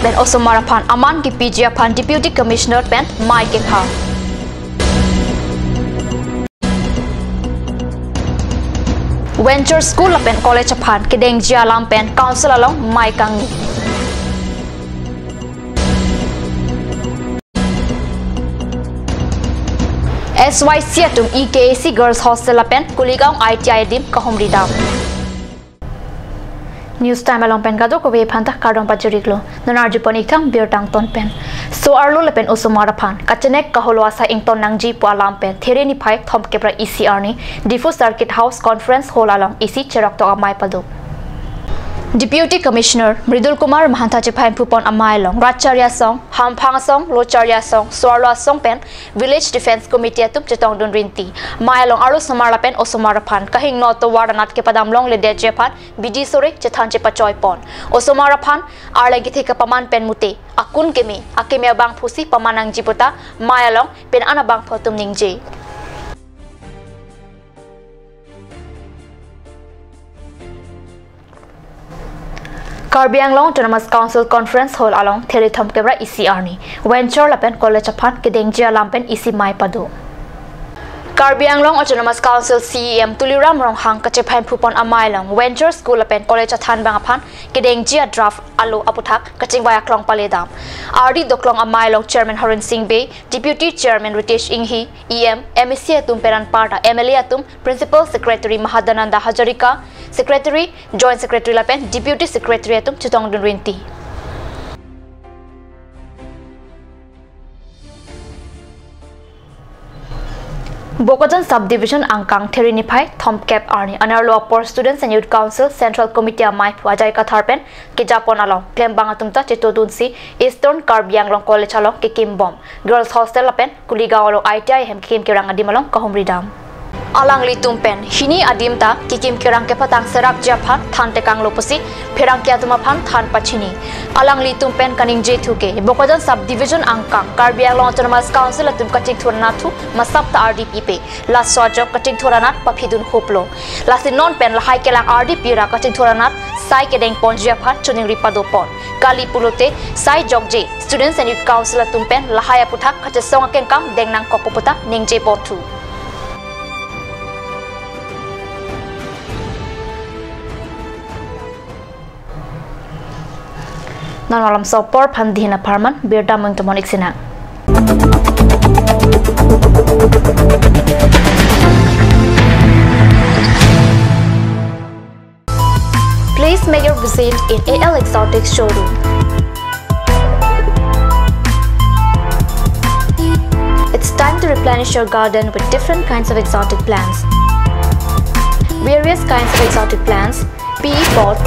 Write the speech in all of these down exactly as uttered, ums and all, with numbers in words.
pen osomar aphan aman kipiji aphan Deputy Commissioner pen mei kepha. Venture School lapen College aphan kedengji alam pen Council along mei kangni. S Y C atum E K A C Girls Hostel lapen Kuligaon I T I adim kahumri dam. News Time along pen kadokave aphanta kardom pajirlo. Non arjupon ikthang birta angton pen. So-arlo lapen osomar aphan kachenek kaholo asai ington nangji pu alam pen There niphai thomkep ra isi arni Diphu Circuit House Conference Hall along isi cheroktok amei pado. Deputy Commissioner Mridul Kumar Mahanta chephai phupon amei along Ratcharya Song, Hamphang Song, Locharya Song, So-arlo Song pen Village Defence Committee atum chetongdun rinti. Mei along arlosomar lapen osomar aphan kahingno tovar anat kepadam longledetji aphan bidi sore chethan chepachoi pon. Osomar aphan arleng kethe kapaman pen mute akun keme, akeme abangphusi paman nangji puta mei along pen-an abangphu atum ningje. Karbi Anglong Autonomous Council Conference Hall along There thomkep ra isi arni Venture lapen College aphan kedengji alam pen isi mei pado. Karbi Anglong Autonomous Council C E M Tuliram Ronghang kachephai phupon amei along Venture School lapen College athanbang aphan kedengji a-draft alo aputhak kachingvai aklong paledam. Ardi doklong amei along Chairman Horen Sing Bey, Deputy Chairman Ritesh Enghi, E M, M A C atum pen anparta M L A atum, Principal Secretary Mahadananda Hazarika, Secretary, Joint Secretary lapen Deputy Secretary atum chetongdun rinti. Bokajan Subdivision angkang There niphai thomkep arni anerlo apor Students and Youth Council Central Committee ameiphu Ajay Kathar pen kejapon along klembang atum ta chetodunsi Eastern Karbi Anglong College along kekimbom Girls Hostel lapen Kuligaon along I T I ahem kekim kerang adim along kahumri dam. Alanglitum pen hini adim ta kekim kerang kepatang serakji aphan than tekanglo pusi pherangke atum aphan than pachini. Alanglitum pen kaningje thu ke Bokajan Subdivision angkang Karbi Anglong Autonomous Council atum kachingthur anat thu masap ta ardi pipe. Laso ajok kachingthur anat paphidun huplo. Lasi non pen lahai kelang ardi pira kachingthur anat sai kedeng ponji aphan choningri padopon. Kali pulote sai jokje Students and Youth Council atum pen lahai aputhak kachesong akengkam deng nangkok pu puta ningje bor thu. Non malomso apor aphan dihin apharman birta mung tumon iksinang. Please make your visit in A L Exotic showroom. It's time to replenish your garden with different kinds of exotic plants. Various kinds of exotic plants, P E pots,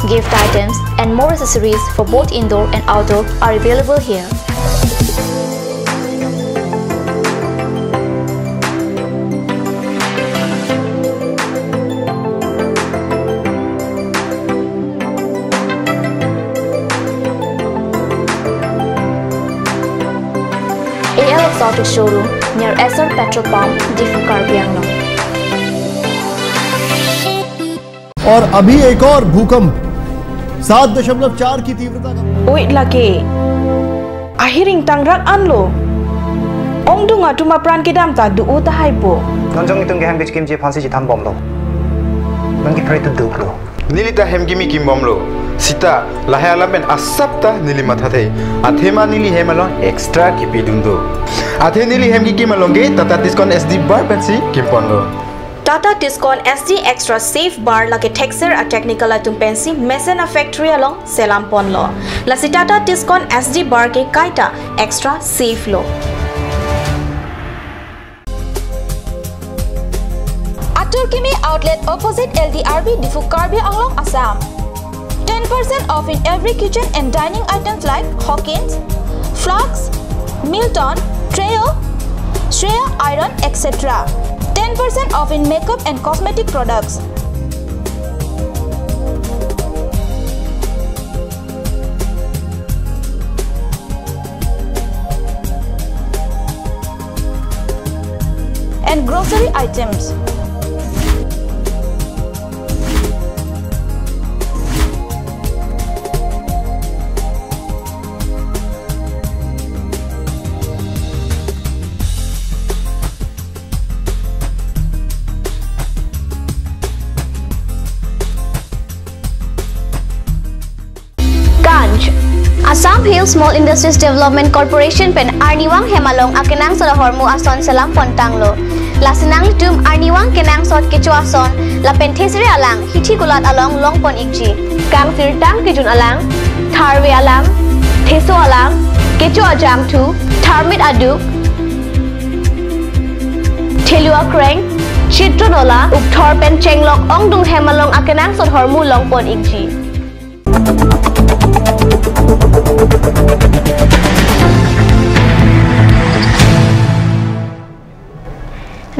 gift items, and more accessories for both indoor and outdoor are available here. A L Exotic Showroom near Essar Petrol Pump, Diphu, Karbi Anglong. और अभी एक और भूकंप सात दशमलव चार की तीव्रता का Oi lake. Ahiring tangrak anlo. Ongdung atum apran kedam ta do-o tahai po. Non jong itum ke hem kechikimji aphansi chithan bomlo. Non ke pray to duklo. Neli ta hem kimi kimbomlo. Sita lahai alam pen asap ta neli mathathe. Athema neli hem along extra kipidun do. Athe neli hem kikim along ke Tata Tiscon S D bar pensi kimponlo. Tata Tiscon S D Extra Safe Bar lake thekser a-technical atum pensi mesen a-factory along selam ponlo. Lasi Tata Tiscon S D Bar ke kaita extra safe lo. Atur Kimi Outlet opposite L D R B Diphu, Karbi Anglong, Assam. Ten percent off in every kitchen and dining items like Hawkins, flasks, Milton, Trio, Shreya iron, et cetera. Ten percent off in makeup and cosmetic products. And grocery items. Small Industries Development Corporation pen arnivang hem along akenangsot ahormu ason selam pontanglo. Lasi nanglitum arnivang kenangsot kecho ason lapen thesere alang hithi kulat along longpon ikji. Kangsirtang kejun alang, tharve alang, theso alang, kecho ajangthu, tharmit aduk, thelu akreng, chitro nola, ukthor pen chenglok ongdung hem along akenangsot ahormu longpon ikji.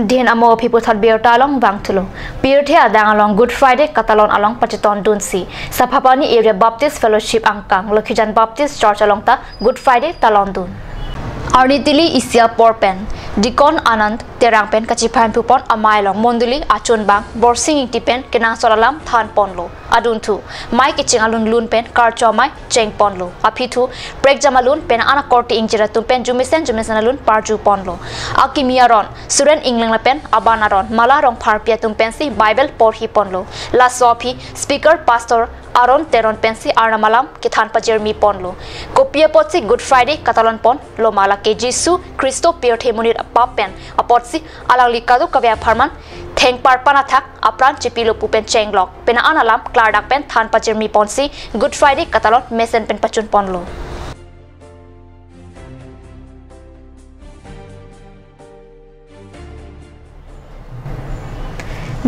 Dei amo aphi puthot birta along vangthulo. Pirthe adang along Good Friday katalon along pachetondunsi Saphapani Area Baptist Fellowship angkang Lokhijan Baptist Church along ta Good Friday talondun. Arni tili isi apor pen Deacon Anand Terang pen kachiphan phupon amei along mondoli achunbang Borsing Ingti pen kenangsot alam thanponlo. Adunthu, mei kecheng alun lun pen karcho amei chengponlo. Apithu, prekjam alun pen ana korte ingjir atum pen jumesen jumesen alun parjuponlo. Akimi aron, Suren Ingleng lapen aban aron, Mala Rongpharpi atum pensi Bible porhiponlo. Laso aphi, speaker Pastor Aaron Teron pensi Arnam alam kethan pajirmiponlo. Kopi apotsi Good Friday katalonponlo ma lake Jisu Khristo pirthe monit apap pen apotsi alangli kadokave apharman thengparpan athak apran chipilo pu pen chenglok pen an alam klardak pen than pajirmiponsi Good Friday katalon mesen pen pachunponlo.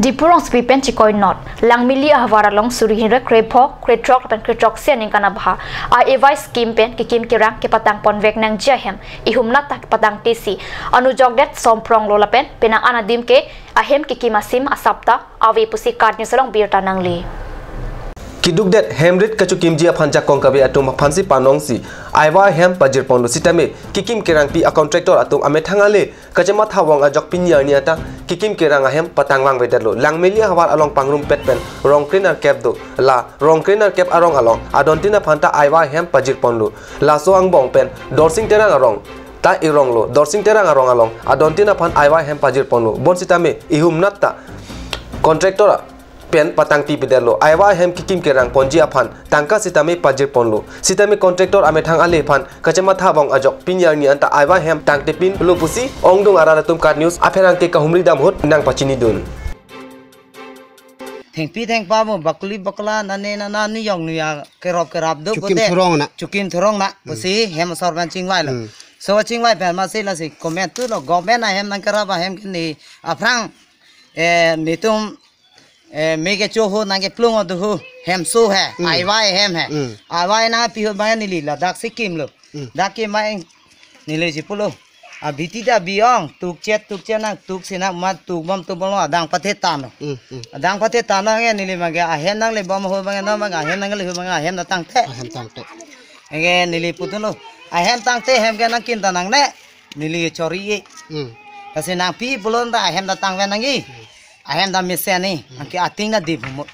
Diphu rongsopi pen chikoi not, Langmili ahavar along suri hini ra krepho, krethrok lapen krethrok isi aningkan abha, A A Y scheme pen kekim kerang kepatangponvek nangji ahem, ihumnat ta kepatangtesi, anujokdet Sompronglo lapen penang an adim ke ahem kekim asim asap ta ave pusi KAT News along birta nangle. Kedukdet hemrit kachokimji aphan jakong kave atum aphansi panongsi A A Y ahem pajirponlo sitame kekim kerangpi a contractor atum amethang ale kachematha vong ajok pini arni anta kekim kerang ahem patangvangvedetlo. Langmili ahavar along pangrumpet pen rongkre nerkep do. La rongkre nerkep arong along adontin aphan ta A A Y ahem pajirponlo. Laso angbong pen Dorsing Terang arong ta ironglo. Dorsing Terang arong along adontin aphan A A Y ahem pajirponlo. Bonsitame ihumnat ta contractor pen patangpipedetlo. A A Y ahem kekim kerangponji aphan tangka sitame pajirponlo. Sitame contractor amethang ale aphan kachematha vong ajok pini arni anta A A Y ahem tangtepinlo pusi ongdung arat atum KAT News apherangke kahumri dam ahut nangpachinidun. Thengpi thengpa mo bakuli bakla nane nana niyong niya kerop kerap do. Chukim pude thurong na. Chukim thurong na. Hmm. Pusi hem asor pen chingvailo. Hmm. So chingvai pen masi lasi comment thulo, government ahem nangkerap ahem ke ne aphrang, eh, netum, eh, me kecho ho nangkeplung do ho, hemso he, Hmm. A A Y ahem he. Hmm. A A Y nangpi ho abang neli ladak si kimlo. Hmm. Dak kim ma eng neli si pulo. Abiti ta bi-ong, tukchet tukchet nangtuk si nangmat tukbom tukbomlo adang pathe tanlo. Hmm, hmm. Adang pathe tanlo nge neli abang ke ahem nanglebom ho abang no abang ahem nangle ho abang ahem ta tangte. Ahem tangte. Nge neli putunlo. Ahem tangte hem ke nangkin ta nangne. Neli chori-e. Hmm. Lasi nangpi pulo ta ahem ta tangve nangji. Hmm. Ahem ta mesen ni. Hmm. Anke ating ta dip humut.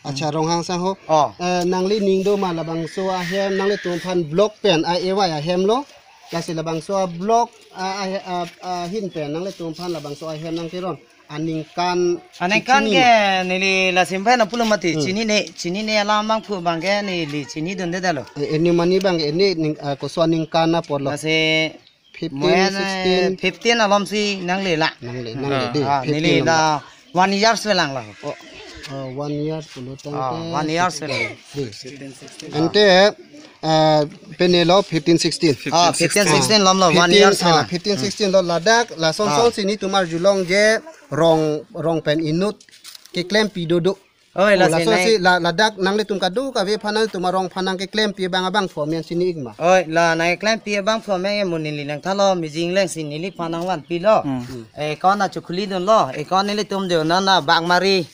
Acha, Ronghang sang ho. Oh. Eh, nangli ning do ma labangso ahem nanglitum aphan block pen A A Y ahem lo. Lasi labangso a block a, a, a, ahin pen nanglitum aphan labangso ahem nangkeron aningkan Aningkan chini ke ma? Neli lasi pen pulo mati. Hmm. Chinine, chinine alam abang phu abang ke neli chinidundedetlo. Eh, eni mani abang eni ning, ah, koso aningkan apotlo. Lasi fifteen, moen, eh, sixteen. Fifteen alom si nangle la. Nangle, nangle, ah, dei, ah, fifteen neli alom la la. One year si lang la. Oh, oh, one year pulo tang. Ah, ke one year si lang. Dei. Ante, eh, penelo fifteen, sixteen. Ah, fifteen, sixteen alom lo, one year si ah, lang. Fifteen, sixteen lo ladak, lason Ah. son si netum arjulong je rong, rong pen inut keklempi dodo. Oi, oh, la laso sinai. Si la, ladak nanglitum kadokave aphan nangtum arong aphan nangkeklempi abang abangphu amen chini-ik ma? Oi, la nangkeklempi abangphu amen mo neli nangthanlo, Mijing Leng si neliphan nangvanpilo. Hmm. Eh, account ta chokhulidunlo, eh, account nelitum do nana Bagmari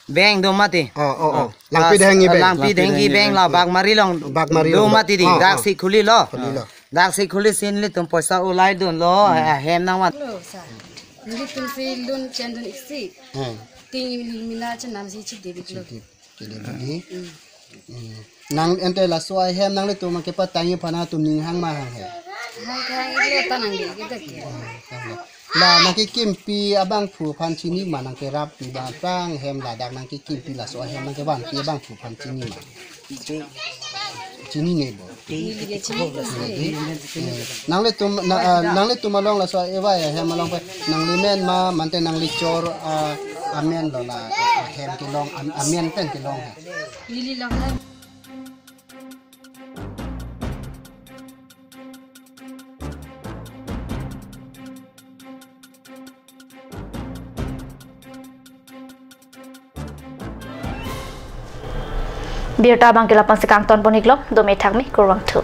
Bank do mati. Oh, oh, oh. Ah, Langpi Dehenggi Bank. Langpi Dehenggi Bank la Bagmari along Bagmari do along mati dei. Ah, dak ah. Si khulilo. Khulilo. Dak si khuli si nelitum poisa ulaidunlo, Hmm. eh, ahem nangvan. Lo, sa. Nelitum si lun chendun-ik si. Hmm. Ting mina chenam si chidip-ik lo. Chidip, chidip-ik. Hmm. Hmm. Nang ante laso ahem nanglitum kepatangji aphan nangtum ning hang ma hang he? Hang hang-iklo ta nangli kita ke. Hmm, hang lo. La nangkekimpi abangphu aphan chini ma nangkerappi abang aphrang hem ladak nangkekimpi laso ahem nangkevanpi abangphu aphan chini ma? Chinine bo. Neli ke chinine. Eh, nanglitum na, ah, nanglitum along laso evai ahem along pen nanglimen ma mate nanglichor, ah, amen lo la, ah, ahem kelong, am-, amen pen kelong he. Neli lang lang. Birta abang ke lapu-an si kangton pon iklo, dome thakme, kurvangthu.